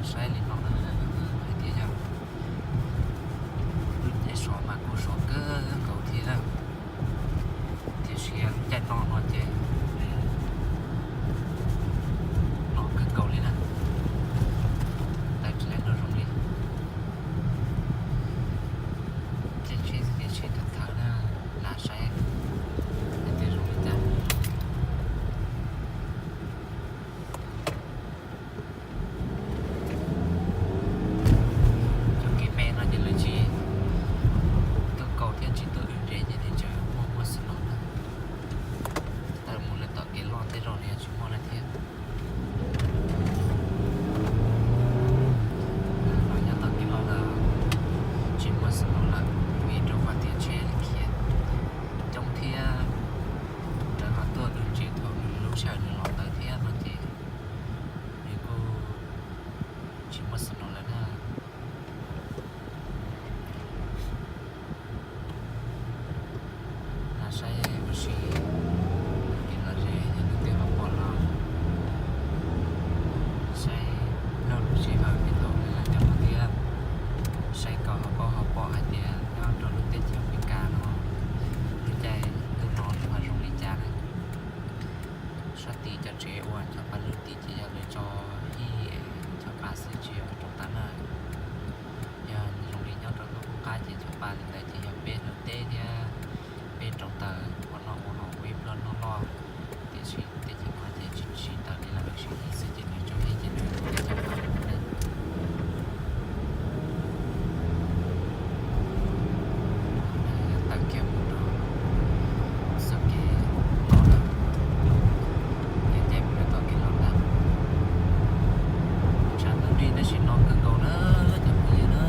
Saib li no na, hais tias yog lub caij sov mas kuj sov kawg nkaus thiab, tiam sis lub caij no no ces no kawg nkaus li na, tawm tsis lawv nrog zoo li. Caij tsheb xwb ces tsheb thawv thawv na, lam saib hais tias zoo li cas. Cov kev me no ces lawv tsis tuaj kaus thiab tsis tuaj wb ntsev ces nws tseem muaj muaj snow na. Tawm mus lawm tom kev loj tej zaum nws yuav tsis muaj lawm thiab. Los nyob tom kev loj lawm tsis muaj snow lawm, vim rau qhov tias tsheb khiav coob thiab. Lawv ho tuaj wb ntsev thaum nws lub sij hawm nws los ntawd thiab no ces nws kuj tsis muaj snow lawm na. Lam saib ua si, kev los ze yog tus twg ho pom los saib lub zem hawm tej thaum lawv cov no thiab. Saib kom ho paub ho pom hais tias nyob rau lub teb chaws Amelikas no lub caij ntuj no nws ho zoo li cas na. Sab tid cov tsev uas cov pa lwg tid ces yog lawv tso hij cov pa xwb tsis yog rau taws na. Yog zoo li nyob rau lub qub qab ces cov pa li ntawd ces yog peb hlawv teb thiab peb rauv taws ua noj ua haus ua ib pluag noj loj, tiam sis teb chaws no ces tsis siv taws li lawm, siv hij xwb ces nws tso hij ces nws teb chaws no tawm kiag mus rau txoj kev los lawm, ces caij mus rau tom kev los ntag. Tshav ntuj nrig tab sis no kawg nkaus na cov phooj ywg na,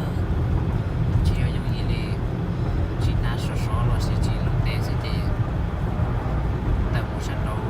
tsis yog yooj yim li, tsis hnav sov sov los sis tsis loo teb xwb ces tawm mus sab nraud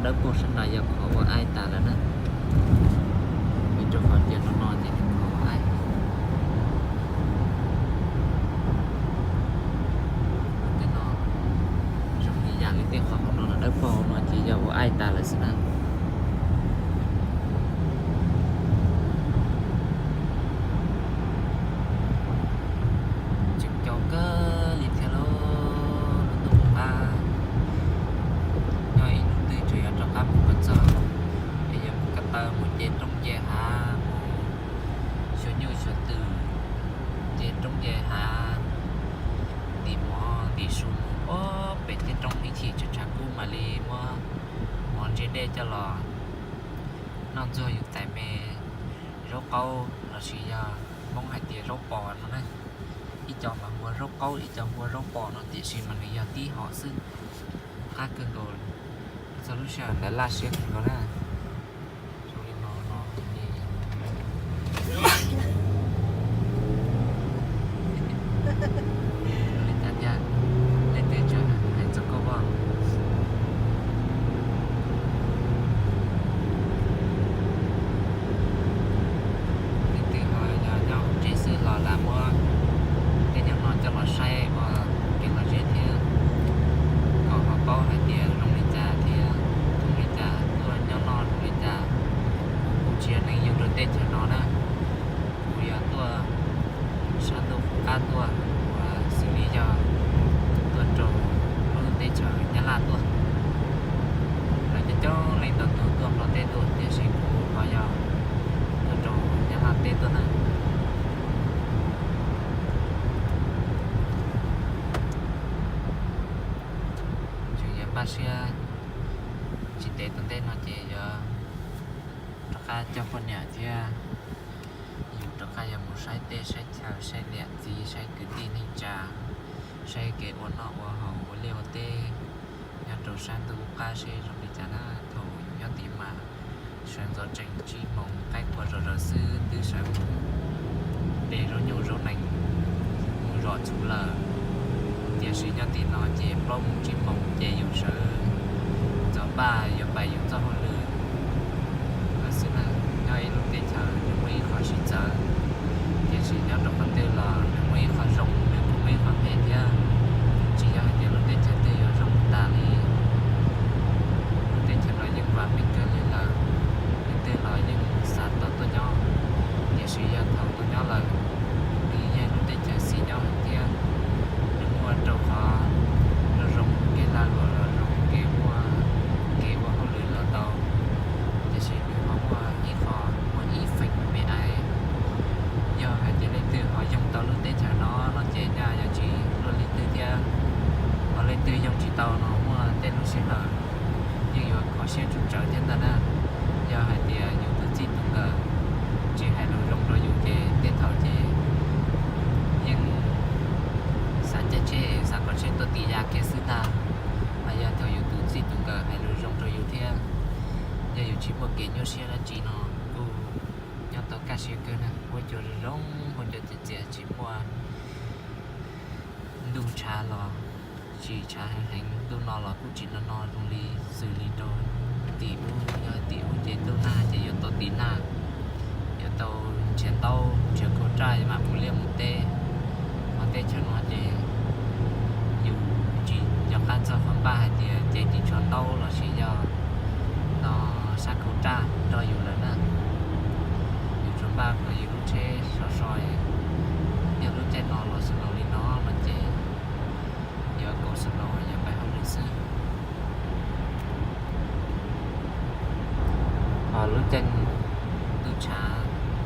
Dawb paug sab nraud yog qhov ua aib tas lawm na, vim rau qhov tias no no ces nws qhov ua aib. Tej no zoo li yam li tej qhov hauv no los dawb paug no ces yog ua aib tas lawm xwb na. Tseem cau kawg li thiab lauj, lub ntuj qab. Nyob ib hnub twg tseem yuav rov qab mus kom txog, es yuav mus ko taw mus nce roob nce hav, mus xyuas nyuj xyuas twm, nce roob nce hav, ntim mov ntim su mus ob pem tej roob ib chim tshav tshav kub mam li muab mov ntsia dej coj los noj ntxuag yus tais me zaub qaub lossis yog Hmoob hais tias zaub pos no na. Ib co mas hu ua zaub qaub, ib co hu ua zaub pos no, tiam sis mas nws yog tib hom xwb, qab kawg nkaus. Txog lub sij hawm ntawd laj siab kawg nkaus na. Zoo li no no, li cas thiab, leej twg tseem hais txog koj vaj? Leej twg ho yog nyob hauv tsev xwb los lam muab tej nyob no coj los saib ua kev lom zem thiab, kom ho paub hais tias zoo li cas thiab zoo li cas, tuaj nyob no zoo li cas. Kuv tsis yog neeg yug rau teb chaws no na, kuv yog tuaj sab ntuj qab tuaj, uas xws li yog tuaj rau lub teb chaws Nyab Laj tuaj. Lawv coob coob leej ntau tus tuaj Nplog teb tuaj, tiam sis kuv ho yog tuaj rau Nyab Laj teb tuaj na. Tseem yuav npaj siab tsis ntev tom ntej no ces yuav rov qab coj poj niam thiab yus rov qab yuav mus saib teb saib chaw, saib niam txiv, saib kwv tij neej tsa, saib kev ua noj ua haus ua liaj ua teb nyob rau sab ntuj qab seb zoo li cas na. Thaum yus nyob tid mas sawv ntxov tsees tsib moos qaib qua zom zaws xwb twb sawv mus de zaub nyuj zaub nees mus zom txhuv lawm. Tiam sis nyob tim no ces plaub moos tsib moos ces yus sawv ntxov npaj yuav pais yus txoj hauj lwm lawm xwb na. Nyob ib lub teb chaws nws muaj ib qho sib txawv, tiam sis nyob rau qhov twg los nws muaj ib qho zoo, nws kuj muaj ib qho phem thiab. Tsis yog hais tias lub teb chaws twg yuav zoo tas li. Lub teb chaws no yeej vam meej kawg li lawm, leej twg los yeej xav tau tuaj nyob, tiam sis yog thaum tuaj nyob lawm, nws yeej yog lub teb chaws xis nyob heev thiab. Nws muaj rau qhov zoo zoo kev lag luam los zoo kev ua, kev ua hauj lwm los tau, tiam sis nws ho muaj ib qho, muaj ib feem me ais. Yog hais tias leej twg ho yoog tau lub teb chaws no no ces nyaj yuav tsis luaj li twg thiab. Ho leej twg yoog tsis tau no muaj tej lub sij hawm yeej yuav kho siab tsum tsawv thiab ntag na. Yog hais tias yus tus txij tus nkawm tsis hais lus zoo rau yus ces tej thaum ces yeej xav caij tsheb, xav kom tsheb tuaj tis ya kiag xwb ntag. Mas yog thaum yus tus txij tus nkawm hais lus zoo rau yus thiab, yog yus tsis muaj kev nyuaj siab dab tsi no kuj nyob tau kaj siab kawg na. Huab cua zoo zoo, huab cua txias txias, tsis muaj ntuj tshav los tsis tshav heev heev, ntuj no los kuj tsis no no zoo li xws li rau tim ub. Yog tim ub ces ntuj nag ces yuav tau tiv nag, yuav tau nrhiav ntaub nrhiav kauj raj mam mus liaj mus teb. Ho teb chaws no ces yus tsis nco qab txog qhov npaj hais tias cev ris tsho ntaub lossis yog no sab kauj raj nrog yus lawm na. Yus tsuas npaj kom yus lub tsheb so so, yog lub caij no los snow li no no ces yuav kaus snow yuav pais hauj lwm xwb. Ho lub caij ntuj tshav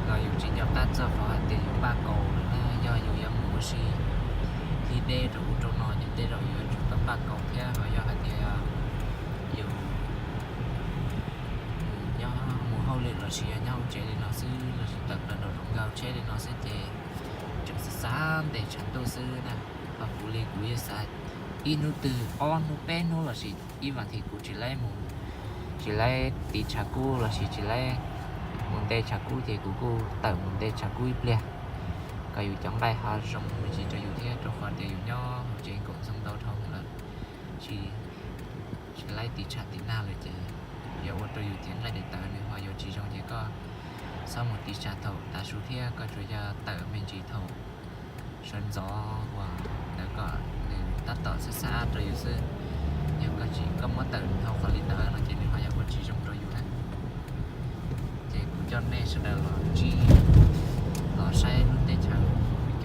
los yus tsis nco qab txog qhov hais tias yus npaj kaus lawm na. Yog yus yuav mus ua si, tiv deb rau ub rau no ces tej zaum yus yuav tsum tau npaj kaus thiab. Ho yog hais tias yus mus nyob mus hauj lwm lossis yog nyob hauv tsev li no xwb lossis tawm plaws nraum zoov nkag hauv tsheb li no xwb ces tseem xav xav ntes tshav ntuj xwb na. Ho kuv li kuv yeej xav ib hnub twg ob hnub peb hnub lossis ib vas thiv kuv tsis laib mus, tsis laib tiv tshav kub lossis tsis laib mus nte tshav kub ces kuv kuj tawm mus nte tshav kub ib pliag, kom yus cov nqaij ho zoo me ntsis rau yus thiab, rau qhov tias yus nyob hauv tsev nkaum ntxoov ntau dhau lawm, tsis, tsis laib tiv tshav tiv nag lawm ces Yog ua rau yus cev nqaij daim tawv nws ho yuav tsis zoo ces koj txhob mus tiv tsam thaum tav su thiab koj tsuas yog tawm me ntsis thaum sawv ntxov uas ntawd kom nws tab tom xab xab rau yus xwb. Yog koj tsis, koj muab tawm dhau qhov li ntawd no ces nws ho yuav ua tsis zoo rau yus na. Ces kuv coj nej sawv daws los ntsib, los saib lub teb chaws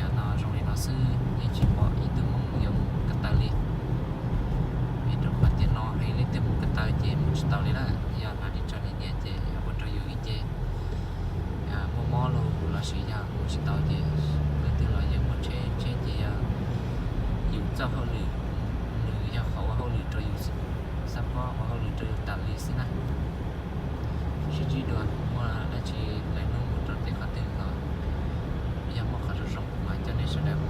Meskas no zoo li no xwb, yeej tsis pom ib tug Hmoob yuav mus ko taw li. Vim rau qhov tiam no hais leej twg mus ko taw ces mus tsis tau li lawm. Yog hais li tso niam niam ces yog ua rau yus ib ce muaj mob los lossis yog mus tsis tau ces leej twg los yeej muaj tsheb, tsheb ces yog yus txoj hauj lwm, nws yog qhov ua hauj lwm rau yus, xab phob ua hauj lwm rau yus tas li xwb na. Sib ntsib dua, muaj dab tsi lwm hnub mus rau tej qhov twg los yog muaj qhov zoo zoo kuv mam coj nej sawv daws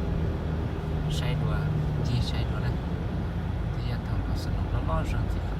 mus saib dua, ncig saib dua na. Thiab yog thaum kom xov noos loj loj zog ntxiv qhov